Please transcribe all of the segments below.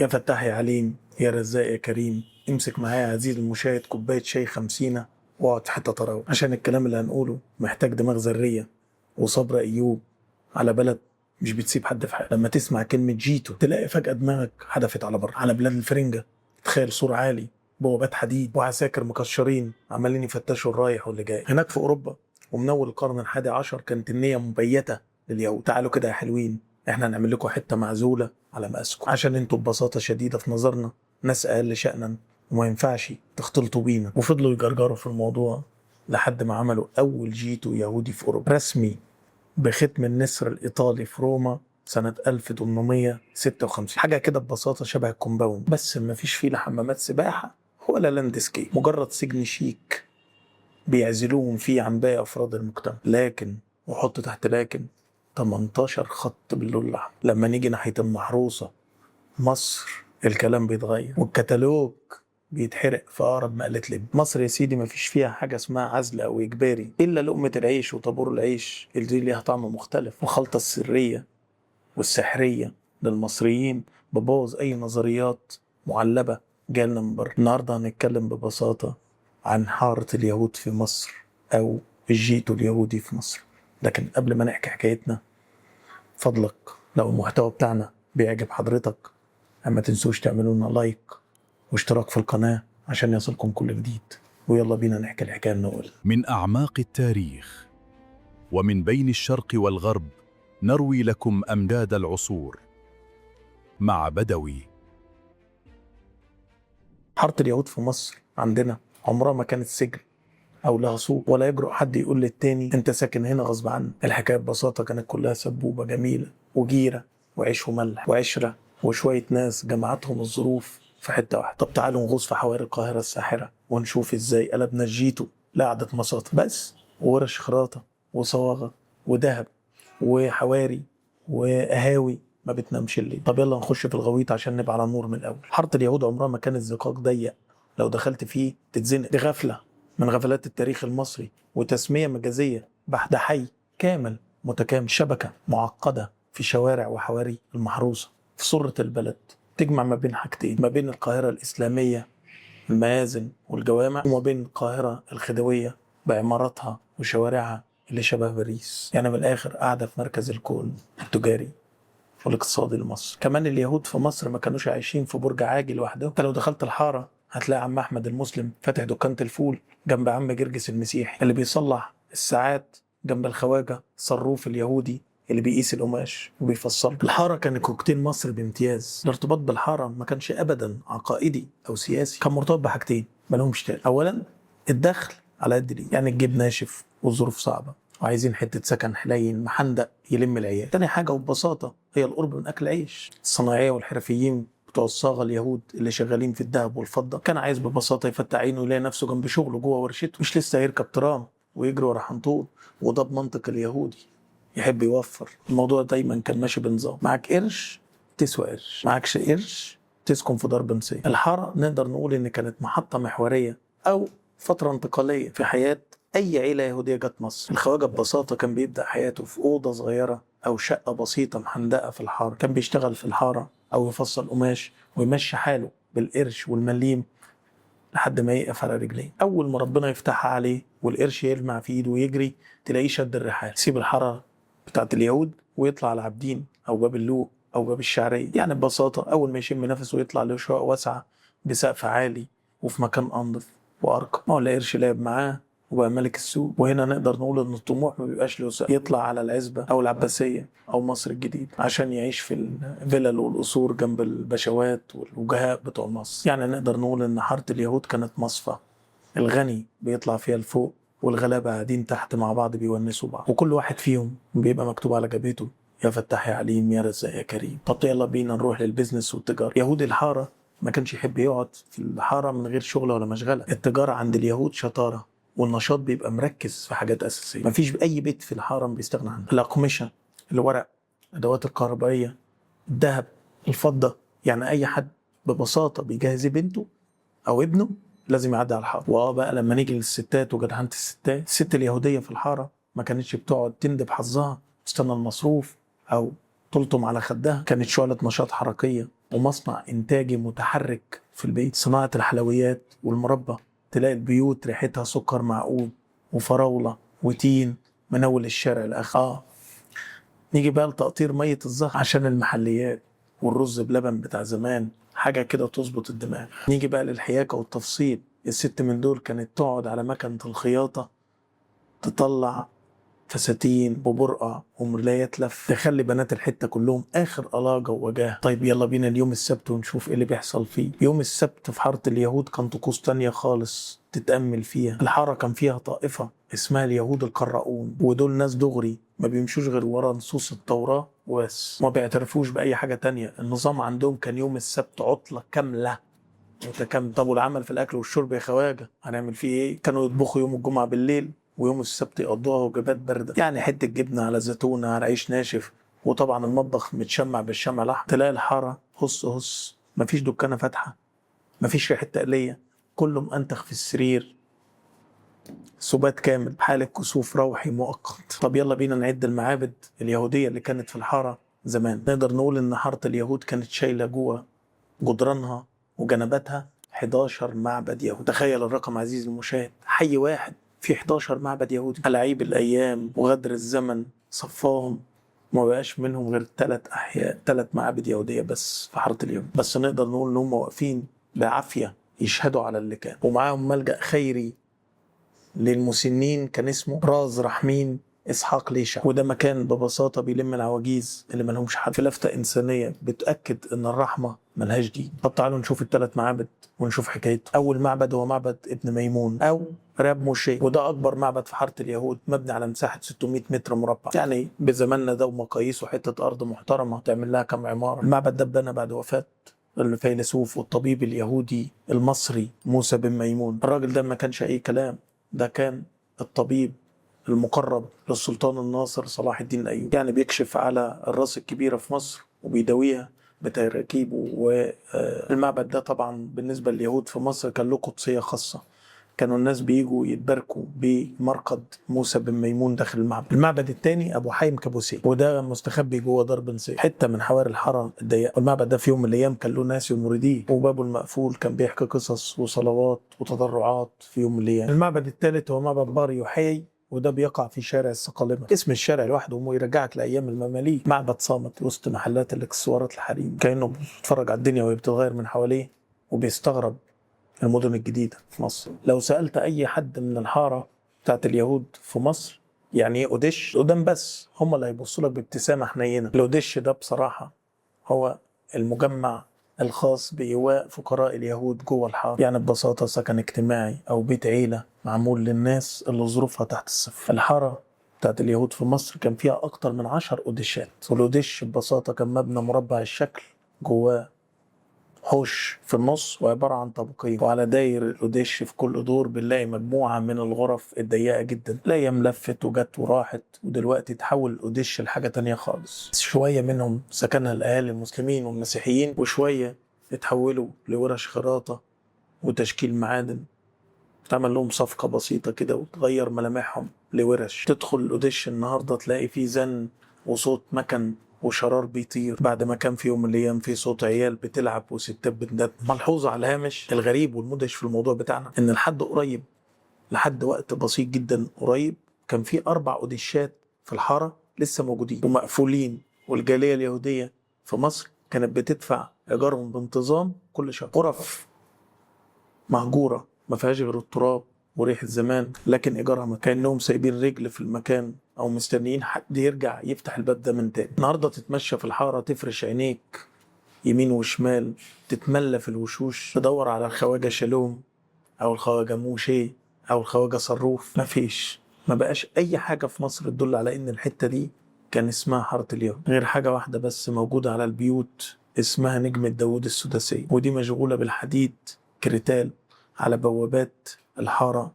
يا فتاح يا عليم يا رزاق يا كريم، امسك معايا يا عزيزي المشاهد كوباية شاي 50 واقعد في حتة طراوة، عشان الكلام اللي هنقوله محتاج دماغ ذرية وصبر أيوب على بلد مش بتسيب حد في حاله. لما تسمع كلمة جيتو تلاقي فجأة دماغك حدفت على بره، على بلاد الفرنجة. تخيل سور عالي، بوابات حديد، وعساكر مكشرين عمالين يفتشوا الرايح واللي جاي. هناك في أوروبا ومن أول القرن 11 كانت النية مبيتة لليهود. تعالوا كده يا حلوين، احنا هنعمل لكم حتة معزولة على مقاسكم، عشان انتوا ببساطة شديدة في نظرنا ناس أقل شأنا وما ينفعش تختلطوا بينا. وفضلوا يجرجروا في الموضوع لحد ما عملوا أول جيتو يهودي في أوروبا رسمي بختم النسر الإيطالي في روما سنة 1856. حاجة كده ببساطة شبه ال compound، بس ما فيش فيه لا حمامات سباحة ولا landscape، مجرد سجن شيك بيعزلوهم فيه عن باقي أفراد المجتمع. لكن وحط تحت لكن 18 خط باللون الأحمر. لما نيجي ناحية المحروسة مصر الكلام بيتغير والكتالوج بيتحرق في أقرب مقلة لب. مصر يا سيدي ما فيش فيها حاجة اسمها عزل أو إجباري، إلا لقمة العيش وطابور العيش اللي ليها طعم مختلف. والخلطة السرية والسحرية للمصريين ببوظ أي نظريات معلبة جالنا من بره. النهاردة هنتكلم ببساطة عن حارة اليهود في مصر أو الجيتو اليهودي في مصر. لكن قبل ما نحكي حكايتنا، فضلك لو المحتوى بتاعنا بيعجب حضرتك ما تنسوش تعملوا لنا لايك واشتراك في القناة عشان يصلكم كل جديد. ويلا بينا نحكي الحكاية من أولها. من أعماق التاريخ ومن بين الشرق والغرب نروي لكم أمجاد العصور مع بدوي. حارة اليهود في مصر عندنا عمرها ما كانت سجن أو لها سوق، ولا يجرؤ حد يقول للتاني أنت ساكن هنا غصب عنك. الحكاية ببساطة كانت كلها سبوبة جميلة وجيرة وعيش وملح وعشرة وشوية ناس جمعتهم الظروف في حتة واحدة. طب تعالوا نغوص في حواري القاهرة الساحرة ونشوف ازاي قلبنا الجيتو لقعدة مساطة بس، وورش خراطة وصواغة وذهب وحواري وقهاوي ما بتنامش الليل. طب يلا نخش في الغويط عشان نبقى على النور من الأول. حارة اليهود عمرها ما كانت زقاق ضيق لو دخلت فيه تتزنق. دي غفلة من غفلات التاريخ المصري وتسمية مجازية بحد حي كامل متكامل، شبكة معقدة في شوارع وحواري المحروسة في سرة البلد، تجمع ما بين حاجتين، ما بين القاهرة الإسلامية المآذن والجوامع، وما بين القاهرة الخديوية بعماراتها وشوارعها اللي شبه باريس. يعني من الآخر قاعدة في مركز الكون التجاري والاقتصادي لمصر. كمان اليهود في مصر ما كانوش عايشين في برج عاجي لوحدهم. انت لو دخلت الحارة هتلاقي عم أحمد المسلم فاتح دكانة الفول جنب عم جرجس المسيحي اللي بيصلح الساعات جنب الخواجة صروف اليهودي اللي بيقيس القماش وبيفصله. الحارة كانت كوكتيل مصر بامتياز. الارتباط بالحارة ما كانش أبدا عقائدي أو سياسي، كان مرتبط بحاجتين ما لهمش تاني. أولا الدخل على قد ليه، يعني الجيب ناشف والظروف صعبة وعايزين حتة سكن حنين محندق يلم العيال. تاني حاجة وببساطة هي القرب من أكل عيش. الصناعية والحرفيين بتوع الصاغة اليهود اللي شغالين في الذهب والفضة كان عايز ببساطة يفتح عينه ويلاقي نفسه جنب شغله جوه ورشته، مش لسه يركب ترام ويجري ورا حنطور. وده بمنطق اليهودي يحب يوفر. الموضوع دايما كان ماشي بنظام، معاك قرش تسوى قرش، معكش قرش تسكن في دار بنسية. الحارة نقدر نقول إن كانت محطة محورية أو فترة انتقالية في حياة أي عيلة يهودية جت مصر. الخواجة ببساطة كان بيبدأ حياته في أوضة صغيرة أو شقة بسيطة محندقة في الحارة. كان بيشتغل في الحارة أو يفصل قماش ويمشي حاله بالقرش والمليم لحد ما يقف على رجليه. أول ما ربنا يفتحها عليه والقرش يلمع في إيده ويجري تلاقيه شد الرحال، يسيب الحارة بتاعت اليهود ويطلع على عابدين أو باب اللوق أو باب الشعرية. يعني ببساطة أول ما يشم نفسه ويطلع له شقة واسعة بسقف عالي وفي مكان أنظف وأرقى. ما هو لا قرش لعب معاه وبقى ملك السوق. وهنا نقدر نقول ان الطموح ما بيبقاش له سقف. يطلع على العزبة او العباسية او مصر الجديد عشان يعيش في الفلل والقصور جنب البشوات والوجهاء بتوع مصر. يعني نقدر نقول ان حارة اليهود كانت مصفى، الغني بيطلع فيها لفوق والغلابة قاعدين تحت مع بعض بيونسوا بعض، وكل واحد فيهم بيبقى مكتوب على جبهته يا فتاح يا عليم يا رزاق يا كريم. طب يلا بينا نروح لل business والتجارة. يهود الحارة ما كانش يحب يقعد في الحارة من غير شغل ولا مشغلة. التجارة عند اليهود شطارة، والنشاط بيبقى مركز في حاجات أساسية. مفيش أي بيت في الحارة بيستغنى عنها. الأقمشة، الورق، الأدوات الكهربائية، الذهب، الفضة. يعني أي حد ببساطة بيجهز بنته أو ابنه لازم يعدي على الحارة. وآه بقى لما نيجي للستات وجدعنة الستات، الست اليهودية في الحارة ما كانتش بتقعد تندب حظها تستنى المصروف أو تلطم على خدها. كانت شعلة نشاط حركية ومصنع إنتاجي متحرك في البيت. صناعة الحلويات والمربى، تلاقي البيوت ريحتها سكر معقود وفراولة وتين من أول الشارع لآخر. نيجي بقى لتقطير مية الزهر عشان المحليات والرز بلبن بتاع زمان، حاجة كده تظبط الدماغ. نيجي بقى للحياكة والتفصيل، الست من دول كانت تقعد على مكنة الخياطة تطلع فساتين وبرقع وملايات لف، تخلي بنات الحتة كلهم آخر قلاجة ووجاه. طيب يلا بينا اليوم السبت ونشوف ايه اللي بيحصل فيه. يوم السبت في حارة اليهود كان طقوس تانية خالص تتأمل فيها. الحارة كان فيها طائفة اسمها اليهود القراؤون، ودول ناس دغري ما بيمشوش غير ورا نصوص التوراة وبس، ما بيعترفوش بأي حاجة تانية. النظام عندهم كان يوم السبت عطلة كاملة متكاملة. طب والعمل في الأكل والشرب يا خواجة هنعمل فيه ايه؟ كانوا يطبخوا يوم الجمعة بالليل ويوم السبت يقضوها وجبات باردة، يعني حتة جبنه على زيتونه على عيش ناشف، وطبعا المطبخ متشمع بالشمع الاحمر. تلاقي الحارة هص هص، مفيش دكانه فاتحة، مفيش ريحه تقليه، كله مأنتخ في السرير، سبات كامل، حاله كسوف روحي مؤقت. طب يلا بينا نعد المعابد اليهودية اللي كانت في الحارة زمان. نقدر نقول ان حارة اليهود كانت شايله جوه جدرانها وجنباتها 11 معبد يهودي. تخيل الرقم عزيزي المشاهد، حي واحد في 11 معبد يهودي. ألاعيب الأيام وغدر الزمن صفاهم، ما بقاش منهم غير 3 أحياء، 3 معابد يهودية بس في حارة اليهود. بس نقدر نقول إن هم واقفين بعافية يشهدوا على اللي كان. ومعاهم ملجأ خيري للمسنين كان اسمه راز رحمين إسحاق ليشع، وده مكان ببساطة بيلم العواجيز اللي ملهمش حد، في لفتة إنسانية بتأكد إن الرحمة ملهاش دين. طب تعالوا نشوف ال3 معابد ونشوف حكايته. أول معبد هو معبد ابن ميمون أو راب موشي، وده أكبر معبد في حارة اليهود، مبني على مساحة 600 متر مربع، يعني بزماننا ده ومقاييسه حتة أرض محترمة تعمل لها كم عمارة. المعبد ده اتبنى بعد وفاة الفيلسوف والطبيب اليهودي المصري موسى بن ميمون. الراجل ده ما كانش أي كلام، ده كان الطبيب المقرب للسلطان الناصر صلاح الدين الأيوبي، يعني بيكشف على الراس الكبيرة في مصر وبيداويها بتراكيبه. والمعبد ده طبعا بالنسبة لليهود في مصر كان له قدسية خاصة، كانوا الناس بيجوا يتباركوا بمرقد موسى بن ميمون داخل المعبد. المعبد الثاني ابو حيم كابوسي، وده مستخبي جوه دار بن سيف، حتة من حواري الحارة الضيقه. والمعبد ده في يوم من الايام كان له ناس ومريديه، وبابه المقفول كان بيحكي قصص وصلوات وتضرعات في يوم من الايام. المعبد الثالث هو معبد بار يوحي، وده بيقع في شارع الصقالمة. اسم الشارع لوحده يرجعك لايام المماليك. معبد صامت وسط محلات الاكسسوارات الحريم، كانه بيتفرج على الدنيا وهي بتتغير من حواليه وبيستغرب المدن الجديدة في مصر. لو سألت أي حد من الحارة بتاعت اليهود في مصر يعني إيه أوديش، قدام بس هم اللي هيبصوا لك بابتسامة حنينة. الأوديش ده بصراحة هو المجمع الخاص بإيواء فقراء اليهود جوه الحارة، يعني ببساطة سكن اجتماعي أو بيت عيلة معمول للناس اللي ظروفها تحت الصفر. الحارة بتاعت اليهود في مصر كان فيها أكتر من 10 أوديشات، والأوديش ببساطة كان مبنى مربع الشكل جواه حوش في النص وعبارة عن طابقين، وعلى داير الأوديش في كل دور بنلاقي مجموعة من الغرف الضيقة جدا. الأيام لفت وجت وراحت، ودلوقتي تحول الأوديش لحاجة تانية خالص. شوية منهم سكنها الأهالي المسلمين والمسيحيين، وشوية اتحولوا لورش خراطة وتشكيل معادن، اتعمل لهم صفقة بسيطة كده وتغير ملامحهم لورش. تدخل الأوديش النهاردة تلاقي فيه زن وصوت مكن وشرار بيطير، بعد ما كان في يوم من الايام في صوت عيال بتلعب وستات بتندب. ملحوظة على الهامش، الغريب والمدهش في الموضوع بتاعنا ان لحد قريب، لحد وقت بسيط جدا قريب، كان في 4 اوديشات في الحارة لسه موجودين ومقفولين، والجاليه اليهودية في مصر كانت بتدفع ايجارهم بانتظام كل شهر. غرف مهجورة ما فيهاش غير التراب وريحه زمان، لكن ايجارها كانهم سايبين رجل في المكان او مستنيين حد يرجع يفتح الباب ده من تاني. النهارده تتمشى في الحارة تفرش عينيك يمين وشمال، تتملى في الوشوش، تدور على الخواجه شالوم او الخواجه موشي او الخواجه صروف، مفيش. ما بقاش اي حاجة في مصر تدل على ان الحتة دي كان اسمها حارة اليهود، غير حاجة واحدة بس موجودة على البيوت اسمها نجمه داوود السداسيه، ودي مشغولة بالحديد كريتال على بوابات الحارة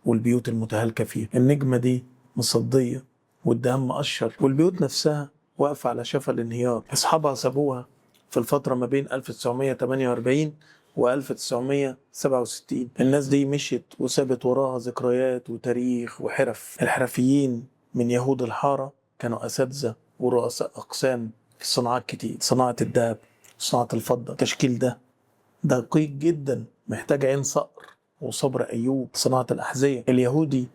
والبيوت المتهالكه فيها. النجمة دي مصديه والدهان مقشر، والبيوت نفسها واقفة على شفا الانهيار. اصحابها سابوها في الفترة ما بين 1948 و 1967. الناس دي مشيت وسابت وراها ذكريات وتاريخ وحرف. الحرفيين من يهود الحارة كانوا اساتذة ورؤساء اقسام في صناعات كتير، صناعة الذهب صناعة الفضة. التشكيل ده دقيق جدا، محتاج عين صقر وصبر أيوب. صناعة الأحذية، اليهودي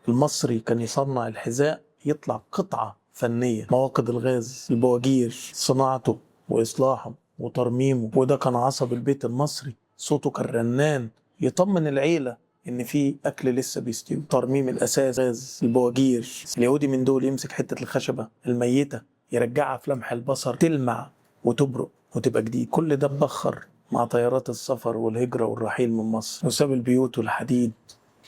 المصري كان يصنع الحذاء يطلع قطعة فنية. مواقد الغاز، البواجير، صناعته وإصلاحه وترميمه، وده كان عصب البيت المصري. صوته كان رنان يطمن العيلة إن في أكل لسه بيستوي. ترميم الأساس، غاز، البواجير، اليهودي من دول يمسك حتة الخشبة الميتة يرجعها في لمح البصر تلمع وتبرق وتبقى جديد. كل ده اتبخر مع طيارات السفر والهجرة والرحيل من مصر، وساب البيوت والحديد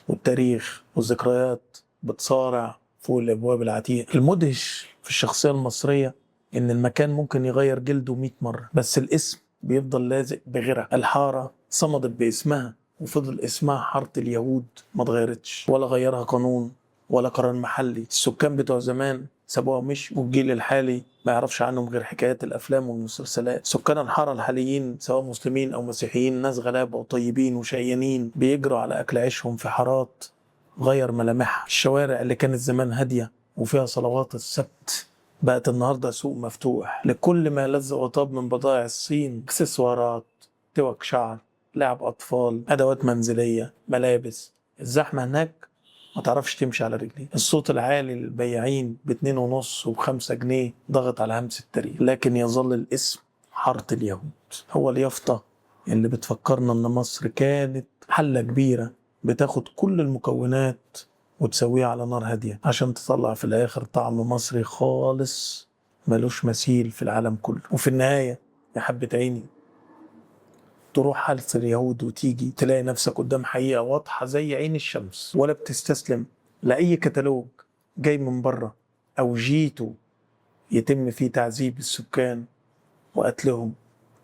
والتاريخ والذكريات بتصارع فوق الأبواب العتيقة. المدهش في الشخصية المصرية إن المكان ممكن يغير جلده 100 مرة، بس الاسم بيفضل لازق بغيرها. الحارة صمدت باسمها وفضل اسمها حارة اليهود، ما اتغيرتش ولا غيرها قانون ولا قرار محلي. السكان بتوع زمان سابوها ومشوا، والجيل الحالي ما يعرفش عنهم غير حكايات الافلام والمسلسلات. سكان الحارة الحاليين سواء مسلمين او مسيحيين ناس غلابة وطيبين وشقيانين، بيجروا على اكل عيشهم في حارات غير ملامحها. الشوارع اللي كانت زمان هادية وفيها صلوات السبت بقت النهارده سوق مفتوح لكل ما لذ وطاب من بضائع الصين، اكسسوارات، توك شعر، لعب اطفال، ادوات منزلية، ملابس. الزحمة هناك ما تعرفش تمشي على رجليك. الصوت العالي للبياعين ب2.5 وب5 جنيه ضغط على همس التاريخ، لكن يظل الاسم حارة اليهود هو اليافطة اللي بتفكرنا ان مصر كانت حلة كبيرة بتاخد كل المكونات وتسويها على نار هادية عشان تطلع في الآخر طعم مصري خالص ملوش مثيل في العالم كله. وفي النهاية يا حبة عيني، تروح حالة اليهود وتيجي تلاقي نفسك قدام حقيقة واضحة زي عين الشمس، ولا بتستسلم لأي كتالوج جاي من بره أو جيته يتم فيه تعذيب السكان وقتلهم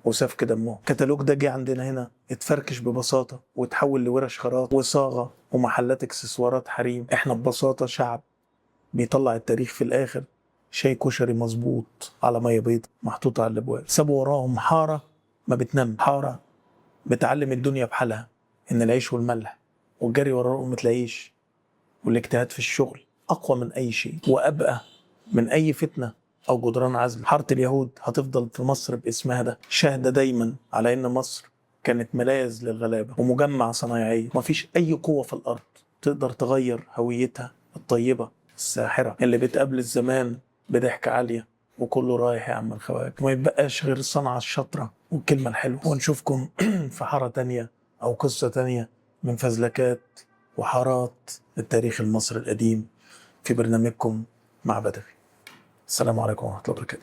وسفك دمهم. الكتالوج ده جه عندنا هنا اتفركش ببساطة وتحول لورش خراط وصاغة ومحلات اكسسوارات حريم. احنا ببساطة شعب بيطلع التاريخ في الآخر شاي كشري مظبوط على مية بيض محطوطة على الأبواب. سابوا وراهم حارة ما بتنام، حارة بتعلم الدنيا بحالها إن العيش والملح والجري ورا لقمة العيش والاجتهاد في الشغل أقوى من أي شيء وأبقى من أي فتنة أو جدران عزل. حارة اليهود هتفضل في مصر باسمها ده شاهدة دايما على إن مصر كانت ملاذ للغلابة ومجمع صنايعية، مفيش أي قوة في الأرض تقدر تغير هويتها الطيبة الساحرة اللي بتقابل الزمان بضحكة عالية وكله رايح يا عم الخواجة، وما يبقاش غير الصنعة الشاطرة والكلمة الحلوة. ونشوفكم في حارة تانية أو قصة تانية من فزلكات وحارات التاريخ المصري القديم في برنامجكم مع بدوي. السلام عليكم ورحمة الله وبركاته.